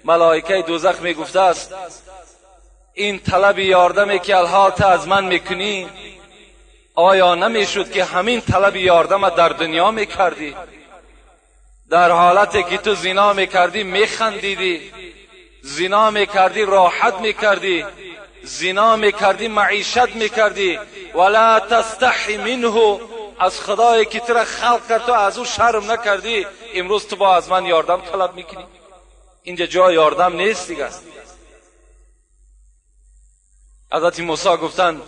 ملائکه دوزخ میگفته است این طلب یاردمی که الحال از من میکنی، آیا نمیشد که همین طلب یاردم در دنیا میکردی؟ در حالتی که تو زنا میکردی میخندیدی، زنا میکردی راحت میکردی، زنا میکردی معیشت میکردی، ولا تستحی منه، از خدایی که تو را خلق کرد تو از او شرم نکردی، امروز تو با از من یاردم طلب میکنی؟ اینجا جای یاردم نیست دیگه. حضرت موسی گفتند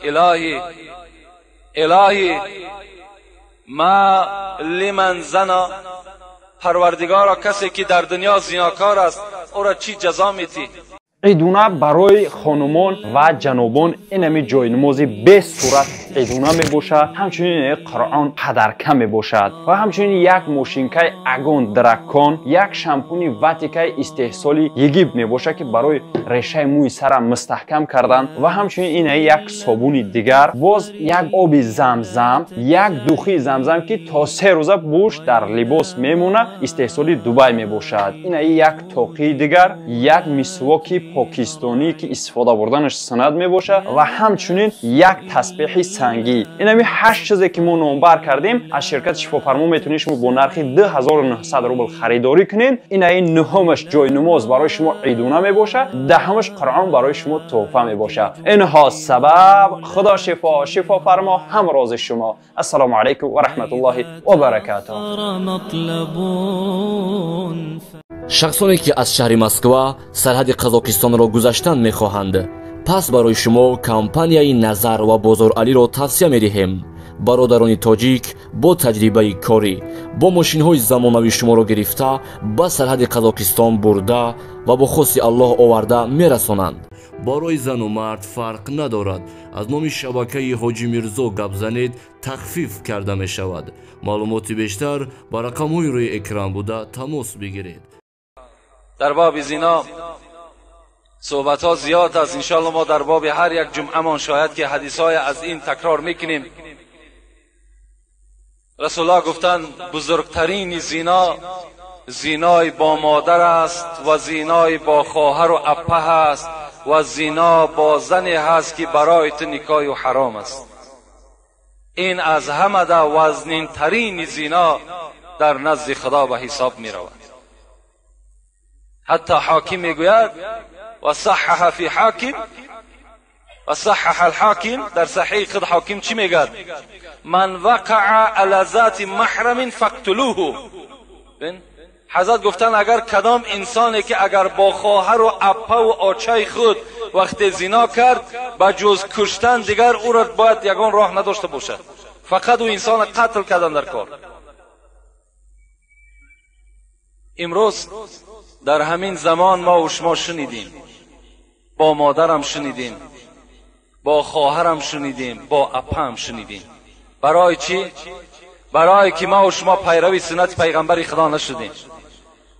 الهی الهی ما لمن زنا، پروردگارا کسی که در دنیا زیناکار است او را چی جزا میتی؟ Идуна барои хонумон ва ҷанобон инами ҷойнамози бесурат идуна мебошад. Ҳамчунин Қуръон қадарка мебошад ва ҳамчунин як мошинкаи Агон Дракон, як шампуни Ватикаи истеҳсоли Египт мебошад, ки барои решаи мӯи сара мустаҳкам кардан, ва ҳамчунин ина як собуни дигар, боз як оби замзам, як духии замзам, ки то 3 рӯза бӯш дар либос мемонад, истеҳсоли Дубай мебошад. Ина як тоқии дигар, як мисвоки покистонӣ, ки истифода бурданаш суннат мебошад, ва ҳамчунин як тасбеҳи сангӣ. Инами 8 чизе ки мо номбар кардем аз ширкати Шифофармо метавонед шумо бо нархи 2900 рубл харидорӣ кунед. Инаи нуҳумаш ҷойнамоз барои шумо идуна мебошад, даҳумаш Қуръон барои шумо тӯҳфа мебошад. Инҳо сабаб Худо шифо, Шифофармо ҳамрози шумо. Ассалому алайкум ва раҳматуллоҳи ва баракатуҳ. Шахсоне ки аз шаҳри Москва сарҳади Қазоқистонро гузаштан мехоҳанд, пас барои шумо компанияи Назар ва Бозоралиро тавсия медиҳем. Бародарони тоҷик бо таҷрибаи корӣ бо мошинҳои замонавӣ шуморо гирифта ба сарҳади Қазоқистон бурда ва бо хости Аллоҳ оварда мерасонанд. Барои зану мард фарқ надорад. Аз номи шабакаи Ҳоҷи Мирзо гап занед, тахфиф карда мешавад. Маълумоти бештар ба рақамҳои рӯи экран буда тамос бигиред. در باب زنا صحبت ها زیاد است. انشاءالله ما در باب هر یک جمعه مان شاید که حدیث های از این تکرار میکنیم. رسول الله گفتند بزرگترین زنا زینای با مادر است و زینای با خواهر و اپه است و زینا با زنی هست که برای تو نکاح و حرام است. این از همه ده وزنین ترین زینا در نزد خدا به حساب می رود. حتی حاکم میگوید و صحح فی حاکم و صحح الحاکم، در صحیح خود حاکم چی میگد؟ من وقع علی ذات محرم فاقتلوه. حضرت گفتن اگر کدام انسانی که اگر با خواهر و اپه و آچای خود وقت زنا کرد، به جز کشتن دیگر او را باید یگان راه نداشته باشد، فقط او انسان قتل کردن در کار. امروز در همین زمان ما و شما شنیدیم، با مادرم شنیدیم، با خواهرم شنیدیم، با اپم شنیدیم. برای چی؟ برای که ما و شما پیروی سنت پیغمبر خدا نشدیم.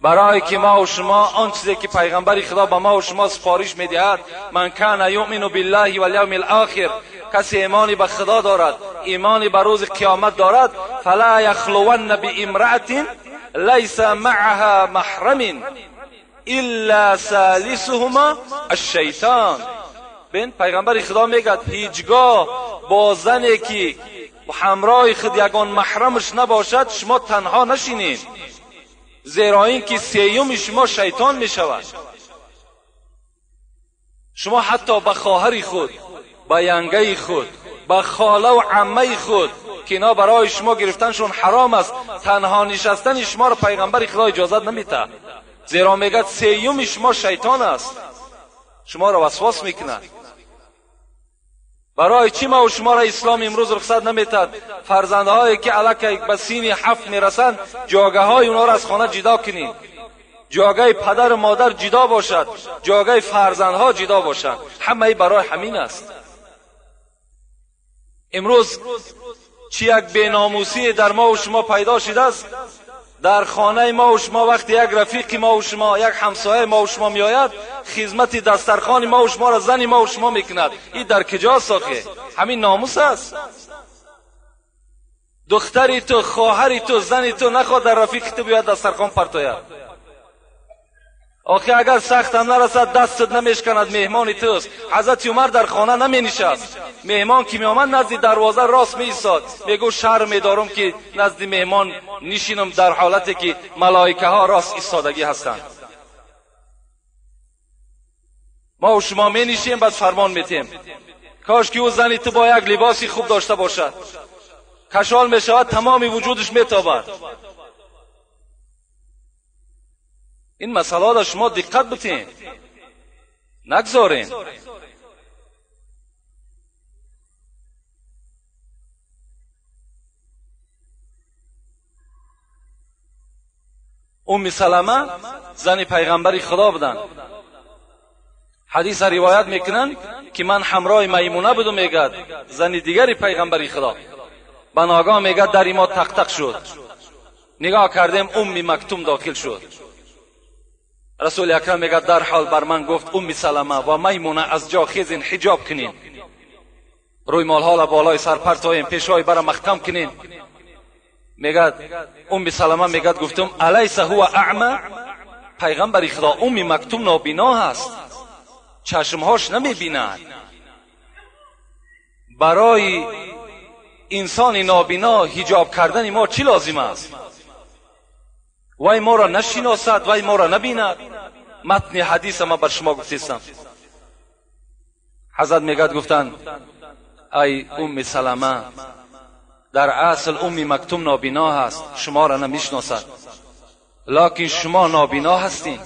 برای که ما و شما آن چیزی که پیغمبر خدا به ما و شما سفارش میدهد، من کان یؤمن بالله والیوم الاخر، کسی ایمانی به خدا دارد، ایمانی به روز قیامت دارد، فلا یخلون بامرأة لیس معها محرم الا ثالثهما الشیطان. بین پیغمبر خدا میگه هیچگاه با زنی که همراه خود یگان محرمش نباشد شما تنها نشینید، زیرا اینکه سیوم شما شیطان می شود. شما حتی به خواهر خود، به ینگه خود، به خاله و عمه خود که اینا برای شما گرفتنشون حرام است، تنها نشستن شما را پیغمبر خدا اجازت نمیده، زیرا میگه سیوم شما شیطان است، شما را وسواس میکنه. برای چی ما و شما را اسلام امروز رخصت نمیتد فرزندهایی که الکی به سین 7 میرسند جاگه های اونا را از خانه جدا کنید، جاگه پدر و مادر جدا باشد، جاگه فرزندها جدا باشد. همه برای همین است. امروز چی یک بیناموسی در ما و شما پیدا شده است. در خانه ما و شما وقتی یک رفیق ما و شما، یک همسایه ما و شما میآید، خدمت دسترخوان ما و شما را زن ما و شما میکند. این در کجاست آخه؟ همین ناموس است. دختری تو، خواهری تو، زنی تو نخواد در رفیق تو بیاد دسترخوان پرتاید. Охи агар сахтам нарасад, дастат намешканад, меҳмони туст. Ҳазрати Умар дар хона наменишаст. Меҳмон ки меомад, назди дарвоза рост меистод. Мегуфт: шарм медорам ки назди меҳмон нишинам дар ҳолате ки малоикаҳо рост истодагӣ ҳастанд. Мо ва шумо менишем, баъд фармон метем. Кош ки ӯ зани ту бо як либоси хуб дошта бошад. Кашол мешавад, тамоми вуҷудаш метобад. Ин масъалаҳоро шумо диққат битен, нагзорен. Умми Салама зани пайғамбари Худо буданд. Ҳадиса ривоят мекунанд ки ман ҳамроҳи Маймуна будум, мегӯяд зани дигари пайғамбари Худо. Ба ногоҳ мегӯяд дари мо тақ-тақ шуд. Нигоҳ кардем, Умми Мактум дохил шуд. Расули Акрам мегӯяд дарҳол бар ман гуфт: Умми Салама ва Маймуна аз ҷо хезин, ҳиҷоб кунин, рӯймолҳоро болои сар партоем, пешҳои бара маҳкам кунин. Мегӯяд Умми Салама, мегӯяд гуфтум: алайса ҳува аъма? Пайғамбари Худо, Умми Мактум нобино ҳаст, чашмҳош намебинад. Барои инсони нобино ҳиҷоб кардани мо чӣ лозим аст? Вай моро нашиносад, вай моро набинад. Матни ҳадиса ман бар шумо гуфтистам. Ҳазрат мегӯяд гуфтанд: ай Умми Салама, дар асл Умми Мактум нобино ҳаст, шуморо намешиносад, локин шумо нобино ҳастин,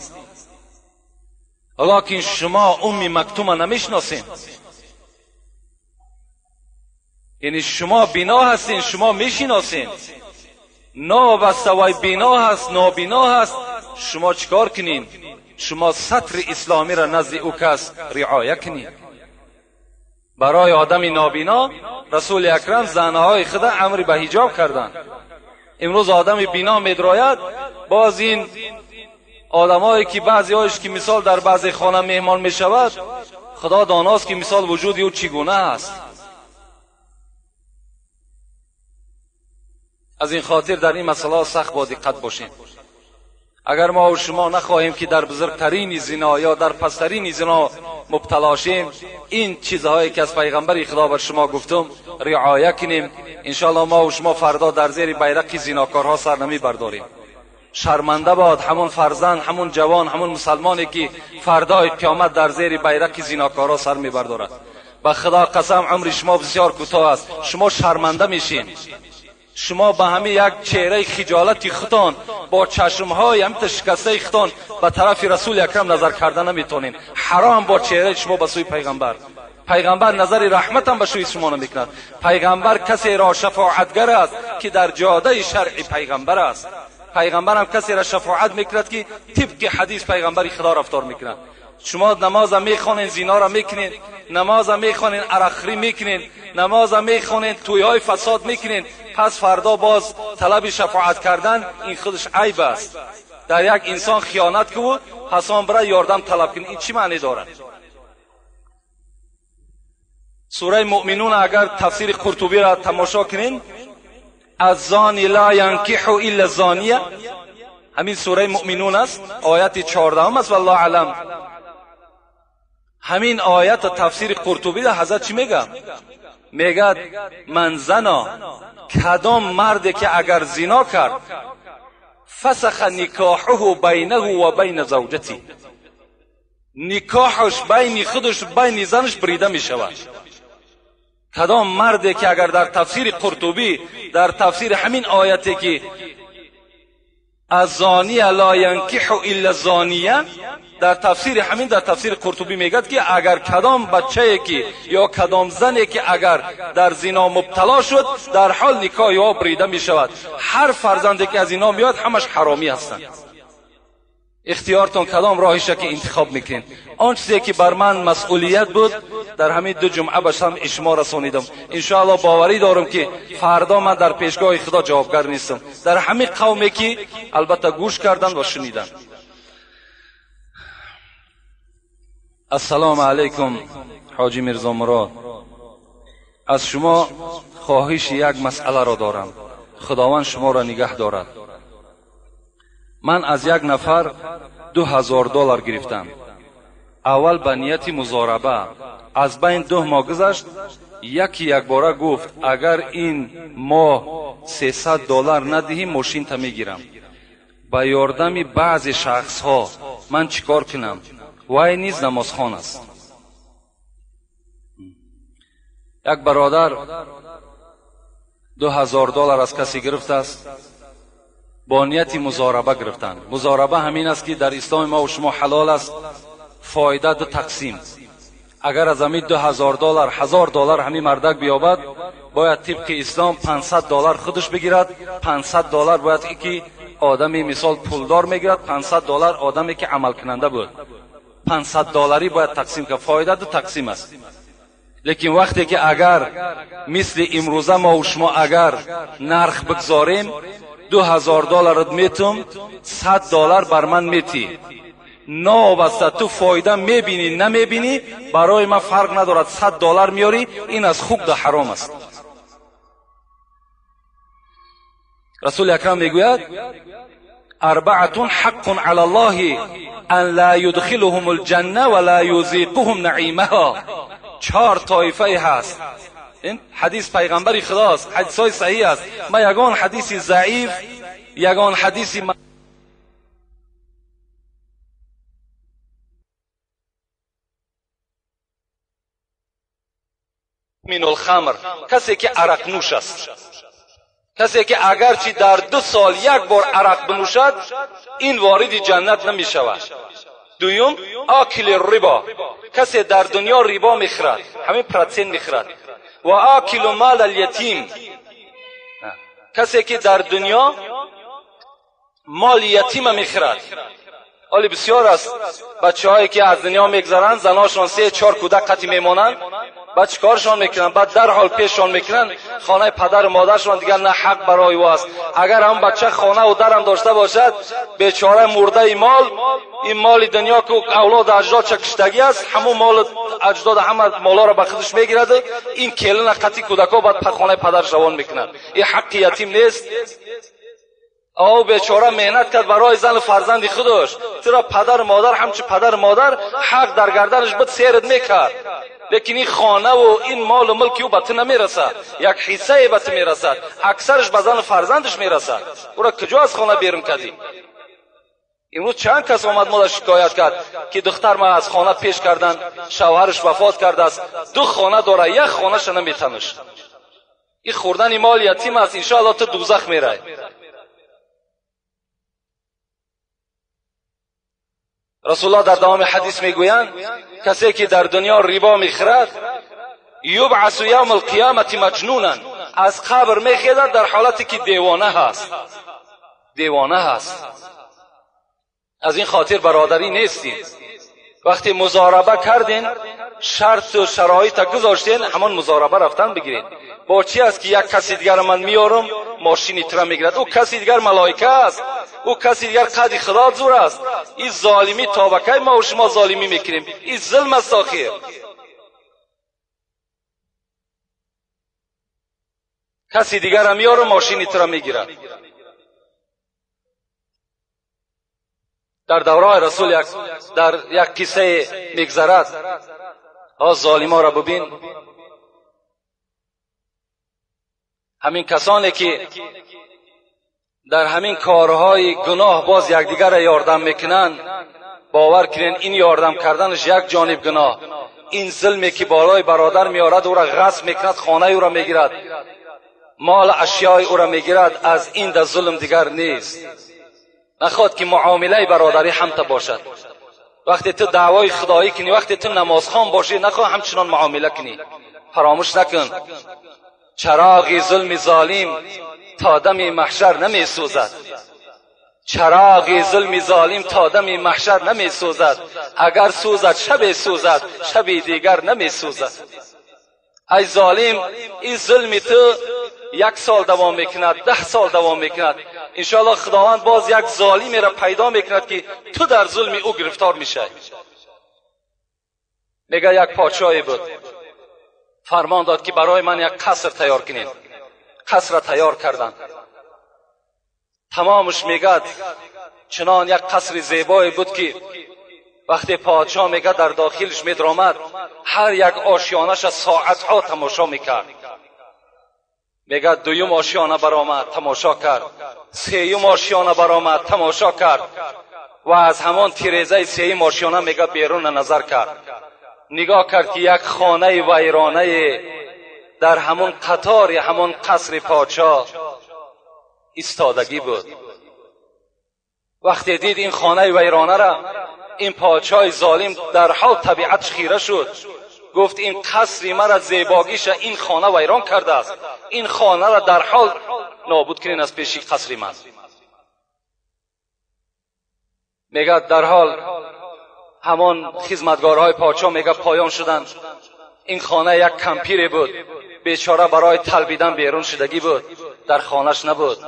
локин шумо Умми Мактума намешиносед. Яъне шумо бино ҳастин, шумо мешиносед. Новобаста вай бино ҳаст, нобино ҳаст, шумо чикор кунед? Шумо сатри исломиро назди ӯ кас риоя кунед. Барои одами нобино Расули Акрам занҳои худа амри ба ҳиҷоб карданд. Имрӯз одами бино медрояд, боз ин одамое ки баъзеҳояш ки мисол дар баъзе хона меҳмон мешавад, Худо доност ки мисол вуҷуди ӯ чӣ гуна аст. Аз ин хотир дар ин масъалаҳо сахт бо диққат бошем. Агар мо ва шумо нахоҳем ки дар бузургтарини зино ё дар пасттарини зино мубтало шем, ин чизҳое ки аз пайғамбари Худо бар шумо гуфтум риоя кунем. Иншоалло мо ва шумо фардо дар зери байрақи зинокорҳо сар намебардорем. Шарманда бод ҳамон фарзанд, ҳамон ҷавон, ҳамон мусалмоне ки фардои қиёмат дар зери байрақи зинокорҳо сар мебардорад. Ба Худо қасам, умри шумо бисёр кӯтоҳ аст, шумо шарманда мешин. Шумо ба ҳамин як чеҳраи хиҷолати худтон бо чашмҳои ҳамита шикастаи худтон ба тарафи Расули Акрам назар карда наметонед. Ҳаром бо чеҳраи шумо ба сӯи пайғамбар. Пайғамбар назари раҳматам ба сӯи шумо намекунад. Пайғамбар касеро шафоатгар аст ки дар ҷодаи шаръи пайғамбар аст. Пайғамбарам касеро шафоат мекунад ки тибқи ҳадис пайғамбари Худо рафтор мекунад. Шумо намоза мехонед, зиноро мекунед, намоза мехонед, арақхӯрӣ мекунед, намоза мехонед, тӯйҳои фасод мекунед, пас фардо боз талаби шафоат кардан ин худаш айб аст. Дар як инсон хиёнат куву пас он бира ёрдам талаб кунед, ин чӣ маъне дорад? Сураи Муъминун агар тафсири Қуртубиро тамошо кунед, الزانی لا ینکح الا الزانیه، ҳамин сураи Муъминун аст, ояти 14 аст, валлоҳу аълам. Ҳамин оята тафсири Қуртубӣ ҳазрат чӣ мегӯяд? Мегӯяд ман зано, кадом марде ки агар зино кард, фасаха никоҳуҳу байнаҳу ва байна завҷати, никоҳаш байни худаш байни занаш бурида мешавад. Кадом марде ки агар дар тафсири Қуртубӣ дар тафсири ҳамин ояте ки الزانیه لا ینکح الا الزانیه، در тафсири ҳамин дар тафсири Қуртубӣ мегӯяд ки агар кадом бачае ки ё кадом зане ки агар дар зино мубтало шуд, дар ҳол никоҳи ӯ бурида мешавад. Ҳар фарзанде ки аз ино меояд ҳамаш ҳаромӣ ҳастанд. Ихтиёртон кадом роҳиша ки интихоб мекунед. Он чизе ки бар ман масъулият буд дар ҳамин ду ҷумъа ба самъи шумо расонидам. Иншоалло боварӣ дорам ки фардо ман дар пешгоҳи Худо ҷавобгар нестам дар ҳамин қавме ки албатта гӯш карданд ва шуниданд. Ассалому алайкум ҳоҷи Мирзо Мурод, аз шумо хоҳиши як масъаларо дорам. Худованд шуморо нигаҳ дорад. Ман аз як нафар $2000 гирифтам. Аввал ба нияти музораба. Аз байн 2 моҳ гузашт, яки якбора гуфт, агар ин моҳ $300 надиҳӣ, мошинта мегирам. Ба ёрдами баъзе шахсҳо ман чӣ кор кунам? Вай низ намозхон аст. Як бародар $2000 аз касе гирифтааст, бо нияти музораба гирифтанд. Музораба ҳамин аст, ки дар исломи мо шумо ҳалол аст, фоида ду тақсим. Агар аз ҳамин $2000 $1000 ҳамин мардак биёбад, бояд тибқи ислом $500 худаш бигирад, $500 бояд ки одами мисол пулдор мегирад, $500 одаме ки амалкунанда буд. $500 бояд тақсим кард. Фоида ду тақсим аст. Лекин вақте ки агар мисли имрӯза мо шумо агар нарх бигзорем, $2000 метум, $100 бар ман метӣ. Новобаста ту фоида мебинӣ намебинӣ, барои ман фарқ надорад, $100 меёрӣ, ин аз хуб да ҳаром аст. Расули акрам мегӯяд: арбаатун ҳаққун ала Аллоҳи ан ла юдхилуҳум алҷанна ва ла юзиқуҳум наъимаҳо. 4 тоифае ҳаст. Ин ҳадис пайғамбари худост, ҳадисҳои саҳиҳ аст. Ман ягон ҳадиси заиф, ягон ҳадиси мин алхамр, касе ки арақнӯш аст, касе ки агарчи дар 2 сол як бор арақ бинӯшад, ин вориди ҷаннат намешавад. Дуюм, акили рибо, касе дар дунё рибо мехӯрад, ҳамин процент мехӯрад. Ва акилу мал алятим, касе ки дар дунё моли ятима мехӯрад. Ҳоли бисёр аст бачаҳое ки аз дунё мегзаранд, заношон 3-4 кӯдак қатъи мемонанд, баъд чӣ коршон мекунанд? Баъд дарҳол пешшон мекунанд хонаи падару модаршон, дигар на ҳақ барои ӯ аст. Агар ҳам бача хонаву дарам дошта бошад, бечора мурдаи мол, ин моли дунё ки авлоду аҷдодша киштагӣ аст, ҳамон моли аҷдод ҳама молҳоро ба худаш мегирад, ин келина қатъи кӯдакҳо баъд хонаи падараш равон мекунад. Ин ҳаққи ятим нест. О бечора меҳнат кард барои зану фарзанди худаш. Туро падару модар ҳамчун падару модар ҳақ дар гарданаш буд, серд мекард. Лекин ин хонаву ин молу мулки ӯ ба ту намерасад, як ҳиссае ба ту мерасад, аксараш ба зану фарзандаш мерасад. Ӯро куҷо аз хона берун кардӣ? Имрӯз чанд кас омад мода шикоят кард, ки духтар ма аз хона пеш кардан, шавҳараш вафот кардааст, 2 хона дора, як хонаша наметанаш. Ин хӯрдани моли ятим аст, иншоалло ту дӯзах мерай. Расулуллоҳ дар давоми ҳадис мегӯянд, касе ки дар дунё рибо мехӯрад, юбъасу явма алқиёмати маҷнунан, аз қабр мехезад дар ҳолате ки девона ҳаст. Девона ҳаст. Аз ин хотир бародарӣ нестем. Вақте музораба кардин, шарту шароита гузоштен, ҳамон музораба рафтан бигиред. Бо чӣ аст ки як каси дигар ман меорам, мошини тура мегирад? Ӯ каси дигар малоика аст, ӯ каси дигар қадри худо зур аст. Ин золимӣ то ба кай мо шумо золимӣ мекунем? Ин зулм аст охир. Каси дигарам меорам, мошини тура мегирад. Дар давраи расул дар як қиссае мегзарад. Золиморо бибин, ҳамин касоне ки дар ҳамин корҳои гуноҳ боз якдигарро ёрдам мекунанд, бовар кунед ин ёрдам карданаш як ҷониб гуноҳ, ин зулме ки болои бародар меорад, ӯро ғасб мекунад, хонаи ӯро мегирад, мол ашёи ӯро мегирад, аз ин да зулм дигар нест. Нахоҳад ки муомилаи бародарӣ ҳамта бошад. Вақте ту даъвои худоӣ кунӣ, вақте ту намозхон бошӣ, нахоҳ ҳамчунон муомила кунӣ. Фаромӯш накун, чароғи зулми золим то дами маҳшар намесӯзад. Чароғи зулми золим то дами маҳшар намесӯзад. Агар сӯзад, шабе сӯзад, шаби дигар намесӯзад. Ай золим, ин зулми ту 1 сол давом мекунад, 10 сол давом мекунад. Иншоаллоҳ Худованд боз як золимеро пайдо мекунад, ки ту дар зулми ӯ гирифтор мешавӣ. Мега як подшоҳе буд, фармон дод, ки барои ман як қаср тайёр кунед. Қасрро тайёр карданд. Тамомаш мегад Чунон як қасри зебое буд, ки вақте подшоҳ, мега, дар дохилаш медаромад, ҳар як ошёнаша соатҳо тамошо мекард. Мега, дуюм ошёна баромад, тамошо кард, сеюм ошёна баромад, тамошо кард ва аз ҳамон тирезаи сеюм ошёна, мега, беруна назар кард. Нигоҳ кард, ки як хонаи вайронае дар ҳамон қатори ҳамон қасри подшоҳ истодагӣ буд. Вақте дид ин хонаи вайронара, ин подшоҳи золим дарҳол табиатш хира шуд. Гуфт: «Ин қасри мара зебогиша ин хона вайрон кардааст. Ин хонара дарҳол нобуд кунен аз пеши қасри ман». Мегӯяд, дарҳол ҳамон хизматгорҳои подшоҳ, мега, поён шуданд. Ин хона як кампире буд, бечора барои талбидан берун шудагӣ буд, дар хонаш набуд.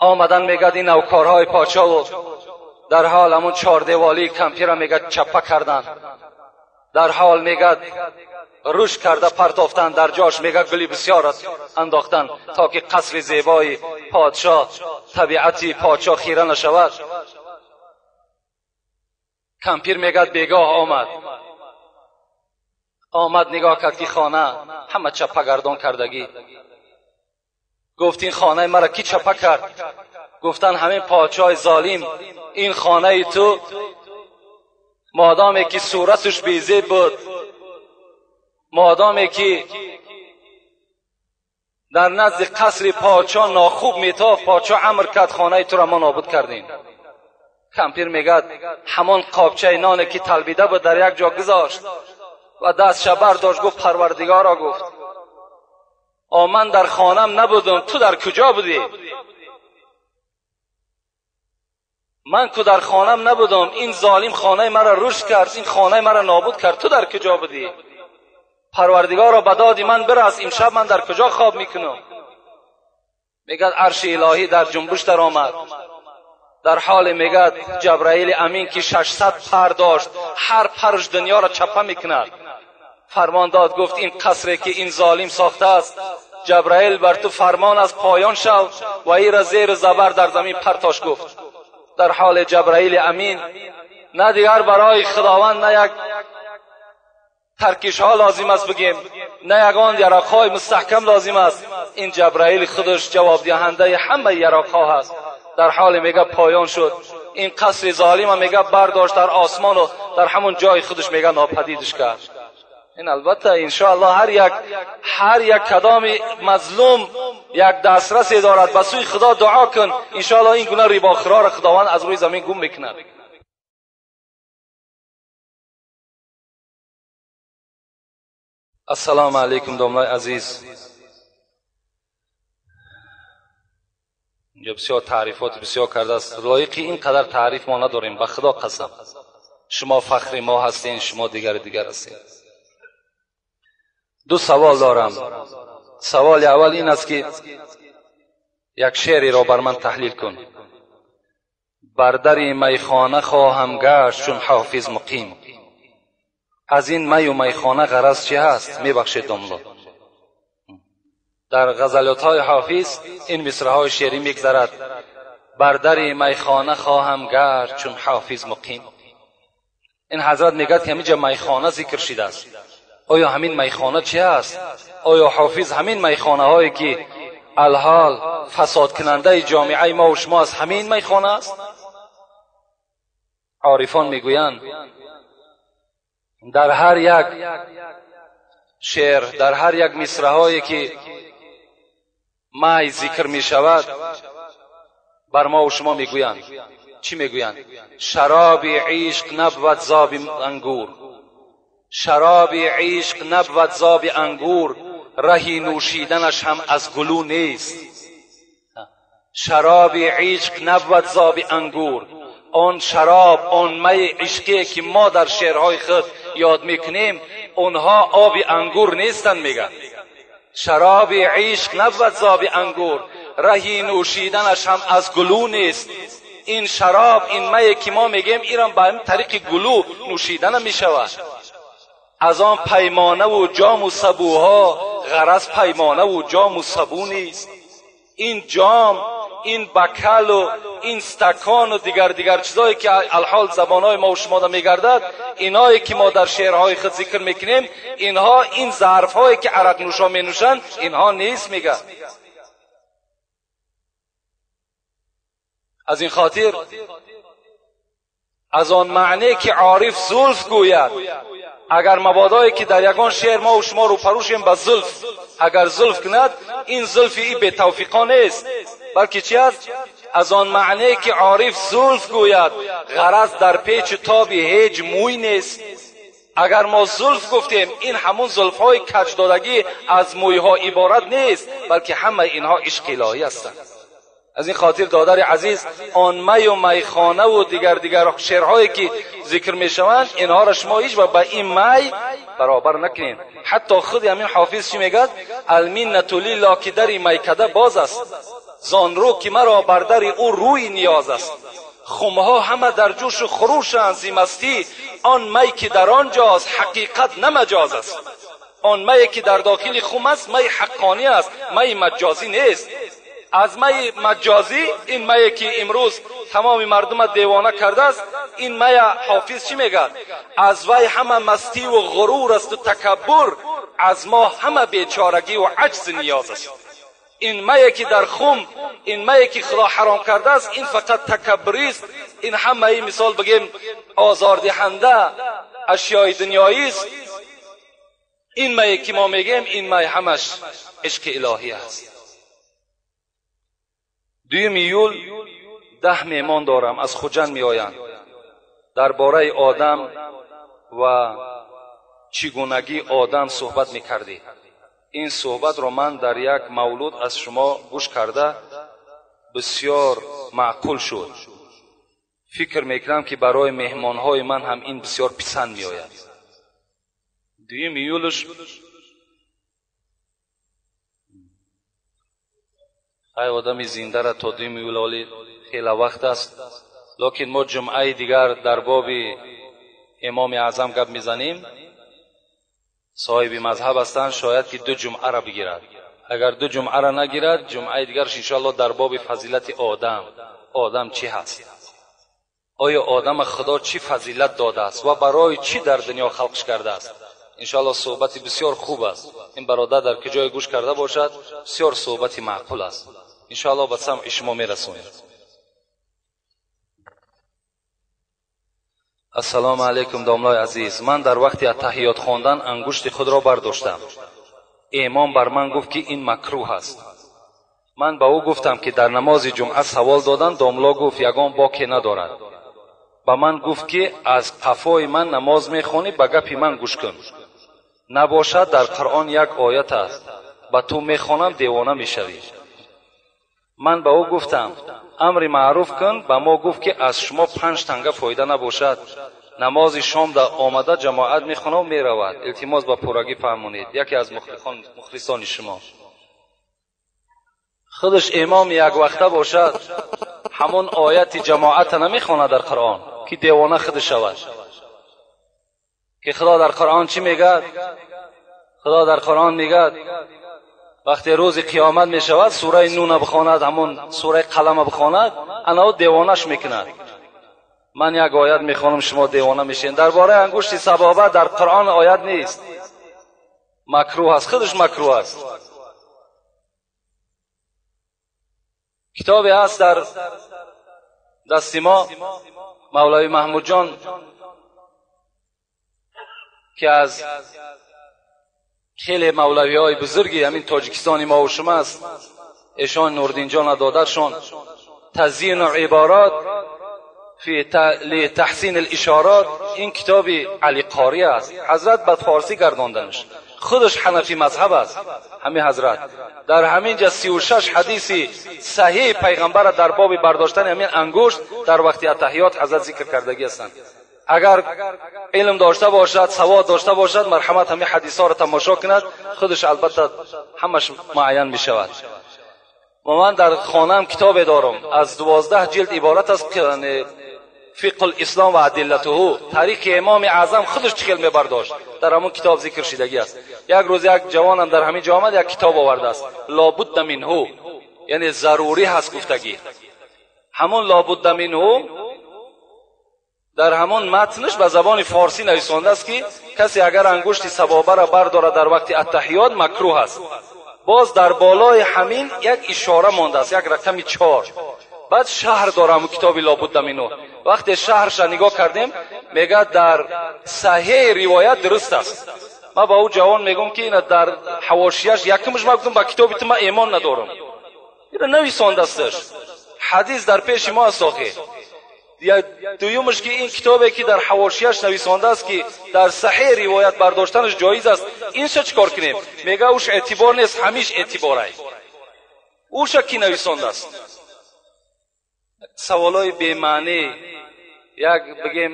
Омадан, мегӯяд, ин навкорҳои подшоҳу дарҳол ҳамон чордеволии кампира, мегӯяд, чаппа карданд. Дарҳол, мегӯяд, рӯш карда партофтанд, дар ҷош, мега, гули бисёр андохтанд, то ки қасри зебои подшоҳ, табиати подшоҳ хира нашавад. Кампир, мегӯяд, бегоҳ омад, нигоҳ кард, ки хона ҳама чаппа гардон кардагӣ. Гуфт: «Ин хонаи мара кӣ чаппа кард?» Гуфтанд: «Ҳамин подшоҳи золим. Ин хонаи ту модоме ки сураташ безеб буд, модоме ки дар назди қасри подшоҳ нохуб метофт, подшоҳ амр кард, хонаи туро мо нобуд кардем». Кампир, мегӯяд, ҳамон қобчаи ноне ки талбида буд, дар як ҷо гузошт ва дастша бардошт, гуфт: «Парвардигоро», гуфт, «о ман дар хонам набудум, ту дар куҷо будӣ? Ман ку дар хонам набудум, ин золим хонаи маро рушд кард, ин хонаи маро нобуд кард, ту дар куҷо будӣ? Парвардигоро, ба доди ман бирас, имшаб ман дар куҷо хоб мекунам?» Мегӯяд, арши илоҳӣ дар ҷунбуш даромад. Дар ҳоле, мегӯяд, Ҷабраили Амин, ки 600 пар дошт, ҳар парш дунёро чаппа мекунад, фармон дод, гуфт: «Ин қасре ки ин золим сохтааст, Ҷабраил, бар ту фармон аст, поён шав ва ира зеру забар дар замин партош», гуфт. Дар ҳоли Ҷабраили Амин на дигар барои Худованд на як таркишҳо лозим аст бигем, на ягон яроқҳои мустаҳкам лозим аст. Ин Ҷабраил худаш ҷавобдиҳандаи ҳамаи яроқҳо ҳаст. Дар ҳоле, мега, поён шуд, ин қасри золима, мега, бардошт дар осмону дар ҳамон ҷои худаш, мега, нопадидш кард. Ин албатта, иншоаллоҳ, ҳар як кадоми мазлум як дастрасе дорад, ба сӯи Худо дуо кун, иншоаллоҳ, ин гуна рибохӯроро Худованд аз рӯи замин гум мекунад. Ассалому алайкум, домлаи азиз. Инҷо бисёр таърифоти бисёр кардааст. Лоиқи ин қадар таъриф мо надорем. Ба Худо қасам, шумо фахри мо ҳастен, шумо дигари дигар ҳастен. Ду савол дорам. Саволи аввал ин аст, ки як шеъреро бар ман таҳлил кун: «Бар дари майхона хоҳам гашт чун Ҳофиз муқим». Аз ин маю майхона ғараз чӣ ҳаст? Мебахшед, домло, дар ғазалиётҳои Ҳофиз ин мисраҳои шеърӣ мегзарад: «Бар дари майхона хоҳам гашт чун Ҳофиз муқим». Ин ҳазрат мегӯяд, ки ҳаминҷа майхона зикр шидааст. Оё ҳамин майхона чӣ аст? Оё Ҳофиз ҳамин майхонаҳое ки алҳол фасодкунандаи ҷомеаи мо шумо аст, ҳамин майхона аст? Орифон мегӯянд, дар ҳар як шеър, дар ҳар як мисраҳое ки май зикр мешавад, бар мо шумо мегӯянд. Чӣ мегӯянд? «Шароби ишқ набвад зоби ангур, шароби ишқ набвад зоби ангур, раҳи нӯшиданаш ҳам аз гулӯ нест». Шароби ишқ набвад зоби ангур. Он шароб, он майи ишқие ки мо дар шеърҳои худ ёд мекунем, онҳо оби ангур нестанд. Мегӯяд: «Шароби ишқ набвад зоби ангур, раҳи нӯшиданаш ҳам аз гулӯ нест». Ин шароб, ин мае ки мо мегӯем, ирам ба ҳамин тариқи гулӯ нӯшида намешавад. Аз он паймонаву ҷому сабӯҳо ғараз паймонаву ҷому сабӯ нест. Ин ҷом, Ин бакалу ин стакону дигар чизое ки алҳол забонҳои мо шумода мегардад, инҳое ки мо дар шеърҳои худ зикр мекунем, инҳо ин зарфҳое ки арақнӯшо менӯшанд, инҳо нест мегӯяд. Аз ин хотир аз он маъне ки ориф зулф гӯяд, агар мабодое ки дар ягон шеър мо шумо рӯпарӯ шем ба зулф, агар зулф кунад, ин зулфи и бетавфиқо нест, балки чи аст? Аз он маъне ки ориф зулф гӯяд, ғараз дар печу тоби ҳеҷ мӯй нест. Агар мо зулф гуфтем, ин ҳамун зулфҳои каҷдодагӣ аз мӯйҳо иборат нест, балки ҳамаи инҳо ишқи илоҳӣ ҳастанд. Аз ин хотир додари азиз, он маю майхонаву дигар шеърҳое ки зикр мешаванд, инҳоро шумо ҳеҷ вақт ба ин май баробар накунед. Ҳатто худи ҳамин ҳофиз чӣ мегӯяд? Алминнату лиллоҳ ки дари майкада боз аст, зон рӯ ки маро бар дари ӯ рӯи ниёз аст. Хумҳо ҳама дар ҷӯшу хурӯшанд зи мастӣ, он май ки дар он ҷост ҳақиқат на маҷоз аст. Он мае ки дар дохили хум аст, май ҳаққонӣ аст, май маҷозӣ нест. Аз майи маҷозӣ, ин мае ки имрӯз тамоми мардума девона кардааст, ин мая ҳофиз чӣ мегӯяд? Аз вай ҳама мастиву ғурур асту такаббур, аз мо ҳама бечорагиву аҷзи ниёз аст. Ин мае ки дар хум, ин мае ки худо ҳаром кардааст, ин фақат такаббурист, ин ҳамаи мисол бигем озордиҳанда ашёи дунёист. Ин мае ки мо мегӯем, ин май ҳамаш ишқи илоҳӣ аст. 2 июл 10 меҳмон дорам, аз Хуҷанд меоянд. Дар бораи одам ва чӣ гунагии одам суҳбат мекардед. Ин суҳбатро ман дар як мавлуд аз шумо гӯш карда бисёр маъқул шуд. Фикр мекунам ки барои меҳмонҳои ман ҳам ин бисёр писанд меояд. 2 июлш ай одами зиндара то 2 июл оли хеле вақт аст, лекин мо ҷумъаи дигар дар боби имоми аъзам гап мезанем. Соҳиби мазҳаб ҳастанд, шояд ки 2 ҷумъаро бигирад. Агар 2 ҷумъаро нагирад, ҷумъаи дигарш иншоаллоҳ дар боби фазилати одам. Одам чӣ ҳаст? Оё одама худо чӣ фазилат додааст ва барои чӣ дар дунё халқш кардааст? Иншоаллоҳ суҳбати бисёр хуб аст. Ин бародар дар куҷое гӯш карда бошад, бисёр суҳбати маъқул аст. Иншоаллоҳ ба самъи шумо мерасонем. Ассалому алайкум домлои азиз. Ман дар вақти аттаҳиёт хондан ангушти худро бардоштам. Имом бар ман гуфт ки ин макрӯҳ аст. Ман ба ӯ гуфтам ки дар намози ҷумъа савол додан, домло гуфт ягон боке надорад. Ба ман гуфт ки аз қафои ман намоз мехонӣ, ба гапи ман гӯш кун. Набошад дар Қуръон як оят аст, ба ту мехонам девона мешавӣ. Ман ба ӯ гуфтам амри маъруф кун, ба мо гуфт ки аз шумо 5 танга фоида набошад. Намози шом да омада ҷамоат мехонав меравад. Илтимос ба пуррагӣ фаҳмонед. Яке аз мухлисони шумо. Худаш имом як вақта бошад, ҳамон ояти ҷамоата намехонад дар Қуръон ки девона худаш шавад. Ки Худо дар Қуръон чӣ мегӯяд? Худо дар Қуръон мегӯяд вақте рӯзи қиёмат мешавад, сураи нуна бихонад, ҳамон сураи қалама бихонад, ана ӯ девонаш мекунад. Ман як оят мехонам, шумо девона мешавед. Дар бораи ангушти сабоба дар Қуръон оят нест. Макрӯҳ аст, худаш макрӯҳ аст. Китобе ҳаст дар дасти мо, мавлави Маҳмудҷон ки аз хеле мавлавиҳои бузурги ҳамин тоҷикистони мо шумо аст, эшон нурдинҷон додаршон, тазйину иборат фи литаҳсин алишорат, ин китоби Али Қорӣ аст. Ҳазрат ба форсӣ гардонданаш, худаш ҳанафӣ мазҳаб аст. ҳамин ҳазрат дар ҳамин ҷа 36 ҳадиси саҳиҳи пайғамбара дар боби бардоштани ҳамин ангушт дар вақти аттаҳиёт ҳазрат зикр кардагӣ ҳастанд. Агар илм дошта бошад, савод дошта бошад, марҳамат ҳамин ҳадисҳоро тамошо кунад, худаш албатта ҳамаш муайян мешавад. Ва ман дар хонаам китобе дорам, аз 12 ҷилд иборат аст, фиқҳ ислом ва адиллатуҳу, таърихи имоми аъзам худаш чӣ хел мебардошт, дар ҳамон китоб зикр шидагӣ аст. Як рӯз як ҷавонам дар ҳамин ҷо омад, як китоб овардааст, лобудда минҳу, Яъне зарурӣ ҳаст гуфтагӣ. Ҳамон лобудда минҳу дар ҳамон матнаш ба забони форсӣ нависондааст, ки касе агар ангушти сабобаро бардорад дар вақти аттаҳиёт, макрӯҳ аст. Боз дар болои ҳамин як ишора мондааст, як рақами 4. Баъд шаҳр дора ҳамун китоби лобудда минҳу. Вақте шаҳрша нигоҳ кардем, мегӯяд, дар саҳеҳи ривоят дуруст аст. Ман ба ӯ ҷавон мегӯм, ки ина дар ҳавошияш якумш ман гуфтам, ба китоби ту ман эмон надорам, ина нависондасташ, ҳадис дар пеши мо аст охи. Дуюмаш, ки ин китобе, ки дар ҳавошияш нависондааст, ки дар саҳеҳ ривоят бардоштанаш ҷоиз аст, инша чӣ кор кунем? Мега, уш эътибор нест, ҳамиш эътиборай. Уша кӣ нависондааст? Саволҳои бемаънӣ, як бигем,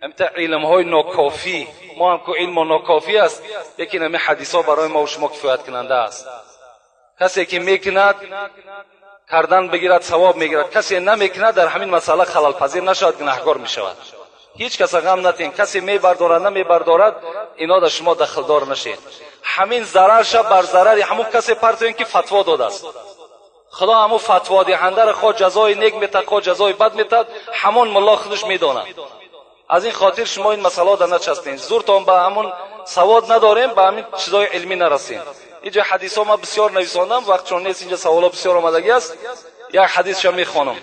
ҳамита илмҳои нокофӣ. Мо ҳам ку илмо нокофӣ аст, лекин ҳами ҳадисҳо барои мо шумо кифояткунанда аст. Касе ки мекунад, кардан бигирад, савоб мегирад. Касе намекунад, дар ҳамин масъала халалпазир нашавад, гунаҳкор мешавад. Ҳеҷ каса ғам натиҳен. Касе мебардорад, намебардорад, ино дар шумо дахлдор нашед. Ҳамин зарарша бар зарари ҳамон касе партоен, ки фатво додааст. Худо ҳамун фатводиҳандаро хоҳ ҷазои нек метад, хоҳ ҷазои бад метад, ҳамон мулло худаш медонад. Аз ин хотир шумо ин масъалаҳо дар начаспед. Зуртон ба ҳамон савод надорем, ба ҳамин чизои илмӣ нарасем. Инҷа ҳадисҳо ман бисёр нависондам, вақт чун нест, инҷа саволҳо бисёр омадагӣ аст. Як ҳадисша мехонам.